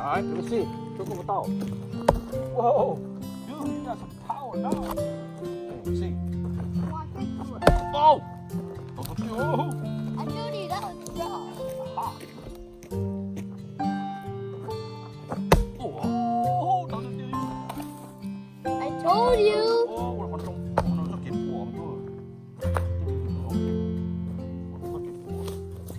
All right, let me see. Choke him out. Whoa, dude, you got some power now. Let me see. Oh, I told you that was strong. Oh, no, no, no. I told you. Oh, ua qhov no, ua qhov no txoj kev puas tuaj.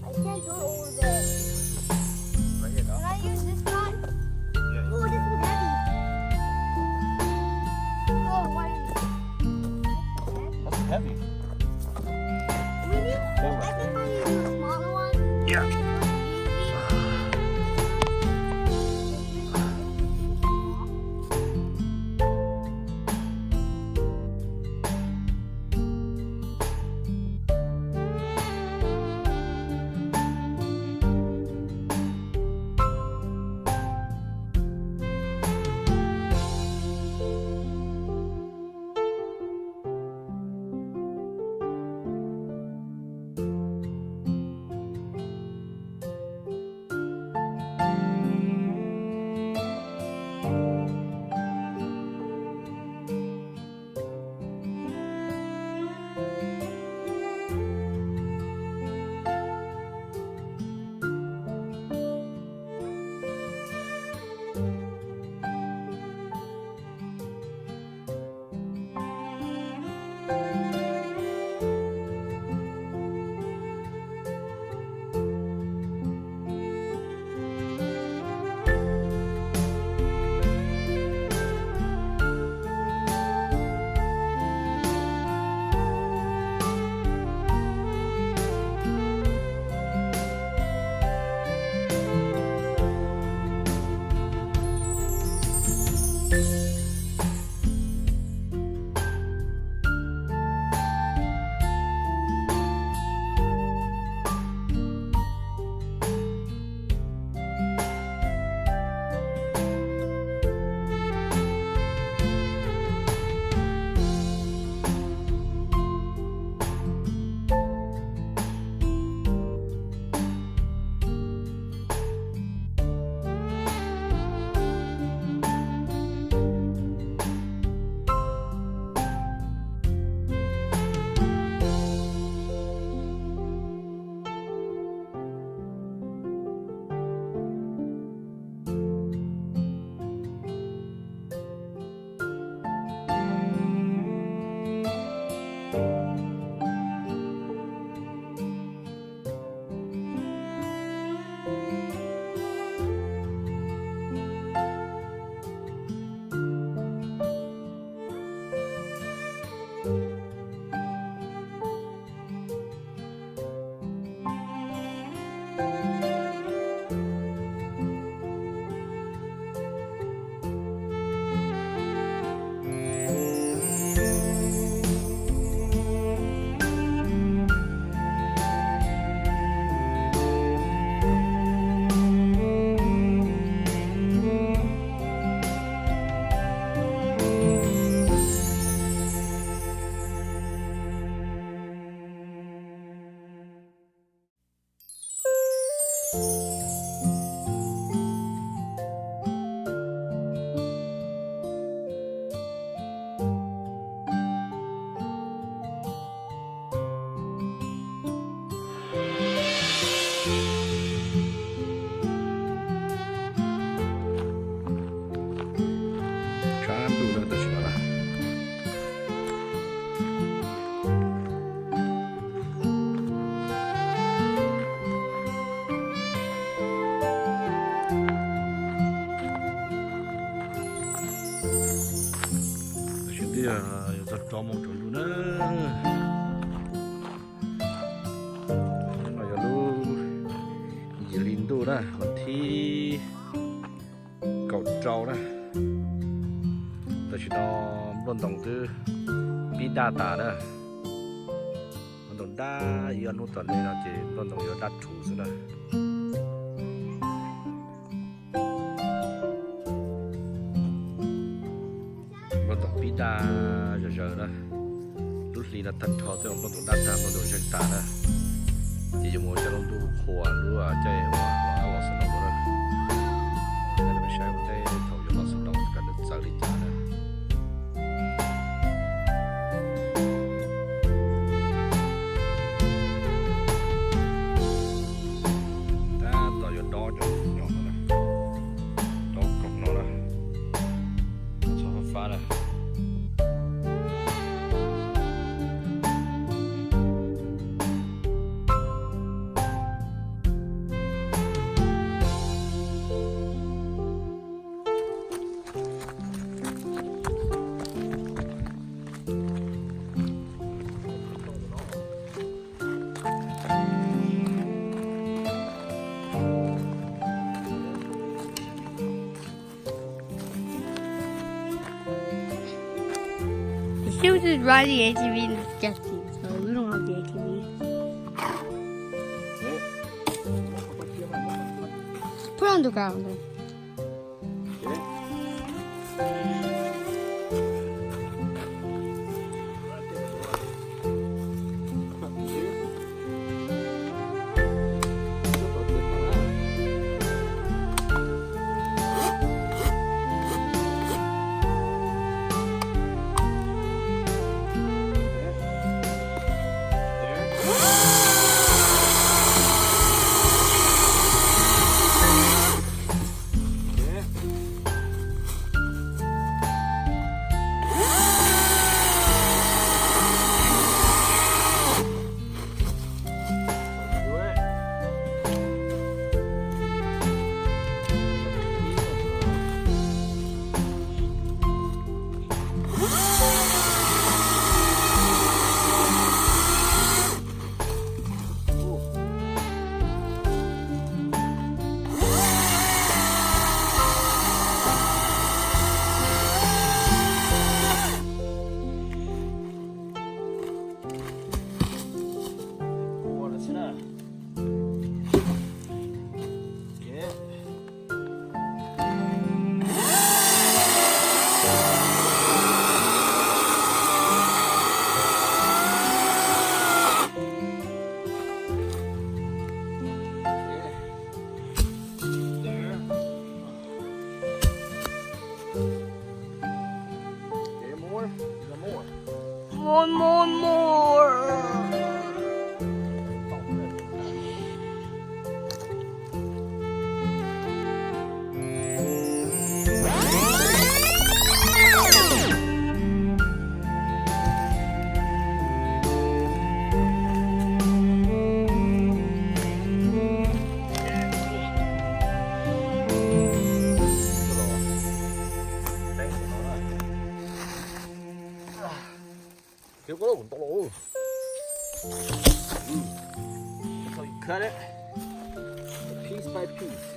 I can't do it over there. Right here, no? Can I use this one? Yeah. Oh, this is heavy. Oh, why is it heavy? That's heavy. Really? Yeah. I think I use the smaller one. Yeah. Moo tsaus ntuj na, no yog lub yim hli ntuj na, vas thib kaum rau na. Tam sim no nplooj ntoos twb pib daj tas na. Nplooj ntoos daj ib ob hnub tom ntej no ces nplooj ntoos yuav daj rhuv xwb na. Nplooj ntoos pib daj zom zaws na. Lub hli no tag nrho twb nplooj ntoos daj tag, nplooj ntoos zeeg tas na. Ces yuav mus ua zaj lub ntuj qhua lub caij uas los snow na. Peb saib ua ntej thaum yuav los snow kom nws txawv li cas na. Tab tom yuav dob cov nyom no na, dob koom no na, txhob fab fab na. The field is right at the A T V and it's dusty, so we don't have the A T V. Put it on the ground then. More, more. Thiếu có đủ tốc độ. That's how you cut it. Piece by piece.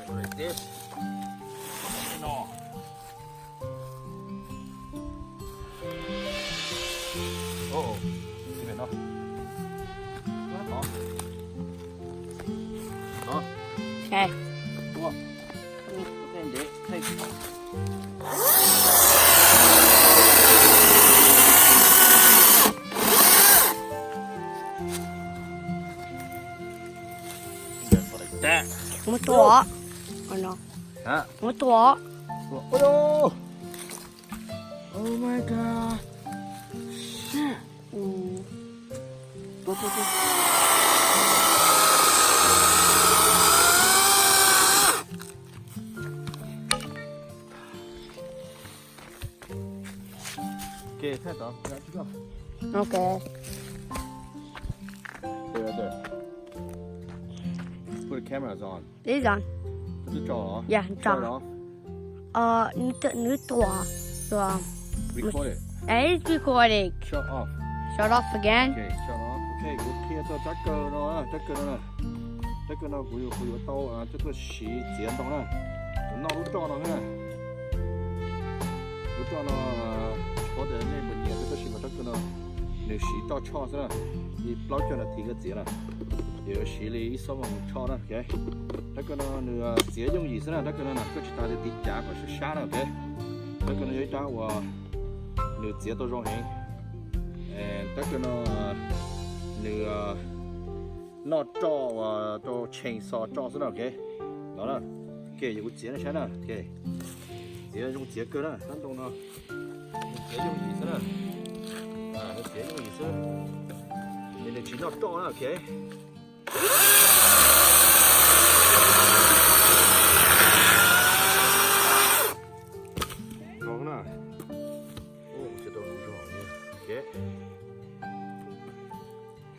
Like this. No. Oh, oh. Cái này nó. Nó có. Nó. Đây. Đúng không? Ok, để thay. Muab tua. Ua no. Hả? Muab tua. Ôi dồi. Oh my god. Shit. Ừ. Tua, tua, tua. Ok, thay tỏ, gắn trước không? Ok. There, right there. Put the cameras on. This is on. Put the jaw on. Yeah, jaw. Shut it off. Ờ, nws, nws tua, tua. Record it. It is recording. Shut off. Shut off again. Okay, shut off. Okay, kuv qhia txog rab kaw no, rab kaw no, rab kaw no kuv yuav, kuv yuav tau, ah, tuaj siv txiav ntoo na. Kuv noj lub roj no na. Lub roj no, ah, tsis paub tias nej puas nyiam, tab sis mas rab kaw no nws siv roj tshoj xwb na. Li plaub caug nas this koj txiav na. Ces yuav siv li ib xuab moos tshoj na, ok. Rab kaw no nws, ah, txiav yooj yim xwb na, rab kaw no na koj tsis tas li tiv cav kom sab sab na, ok. Rab kaw no yog ib rab uas nws txiav tau zoo heev. Rab kaw no nws, ah, noj roj uas rau chainsaw roj xwb na, ok. No na, ok, yog kuv txiav nej saib na, ok. Txiav zoo txiav kawg na, rab ntoo no. Nws txiav yooj yim xwb na. Ah, nws txiav yooj yim xwb. Ces nws tsis noj roj na, ok. No na. Ua, tsis tau zoo, ok.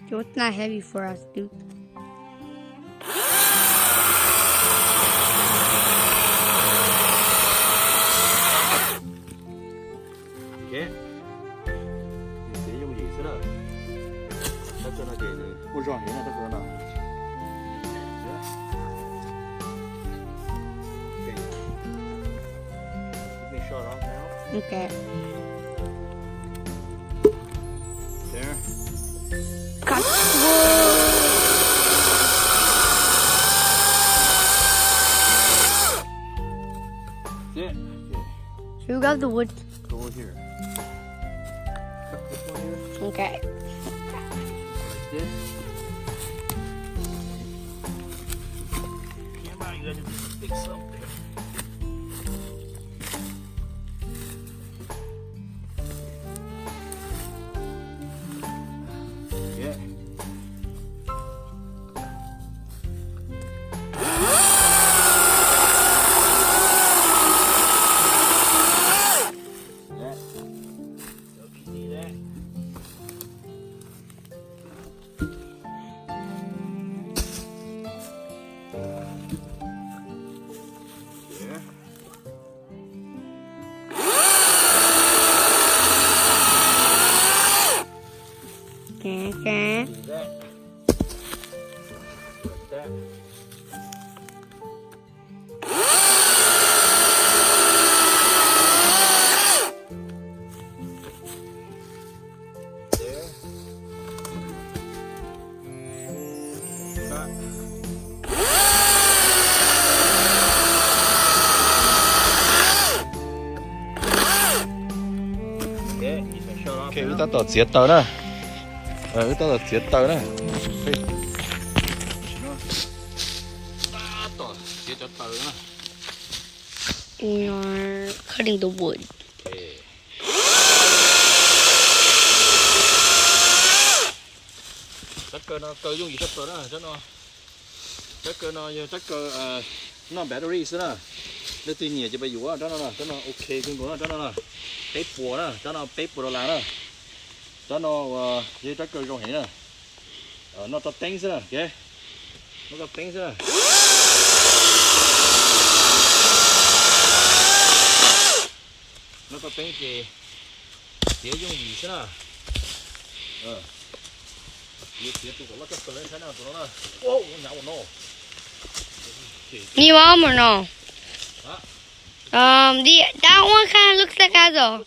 It's not heavy for us, dude. Ok. Nws txiav yooj yim xwb na. Rab kaw no ces nws kuj zoo heev na, rab kaw no. Ok. There. Cut. That's it. Okay. Who got the wood? Go over here. Cut this one here. Okay. Like this. Come on, you gotta do this big something. Yeah. Yeah. Ok, wb tab tom txiav taws na. Wb tab tom txiav taws na. Tab tom txiav cov taws na. We are cutting the wood. Rab kaw no kaw yooj yim tshaj plaws na, rab no. Rab kaw no yog rab kaw noj battery xwb na. Leej twg nyiam ces pab yuav rab no na, rab no ok kawg nkaus na, rab no na. Peb puas na, rab no peb puas dollar na. Rab no yog rab kaw zoo heev na. Noj toj teeb xwb na, ok. Noj toj teeb xwb na. Noj toj teeb ces txiav yooj yim xwb na. Yuav txiav tus kom loj tshaj plaws saib na, tus no na. Ua, ua nyav ua no. Need one more no. Um, the, that one kind of looks like has a,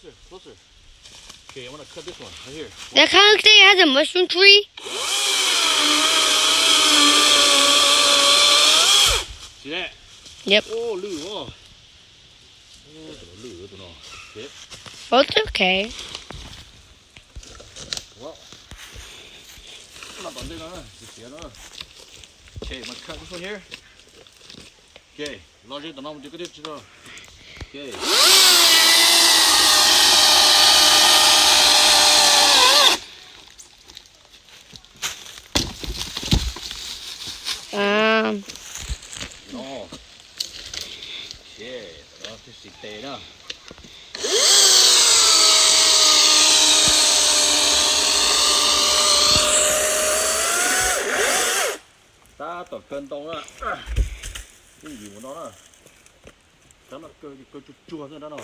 Okay, I want to cut this one right here. That kind of looks like it has a mushroom tree. See that? Yep. Oh, lwj os. Oh, tus no lwj tus no. Okay. Oh, it's okay. Well, no, no, no. Okay, I'm gonna cut this one here. Okay, los ze tom no mus ces koj thiaj tsis tau. Okay. No. Okay, no, twb xis tes na. Tab tom kaw ntoo na. Yeej yim mus no na. Rab no kaw, kaw tsuag tsuag xwb rab no.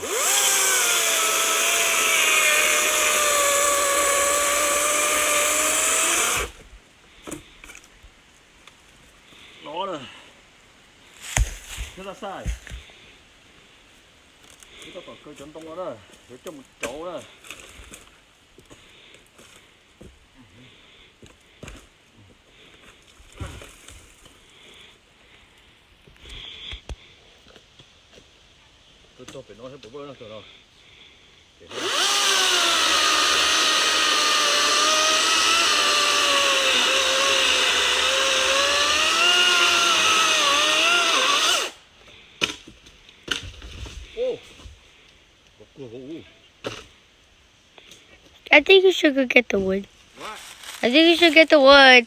Xav xav, tab tom kaw cov ntoo no na, yuav coj mus rauv na. Kaw tog pem no saib puas vau no tog no. I think you should go get the wood. I think you should get the wood.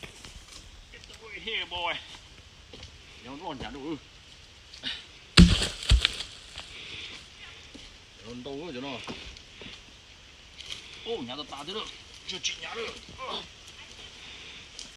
Ntau cov no. Ub, hnyav tas tas thiab lawm, tsis hnyav lawm.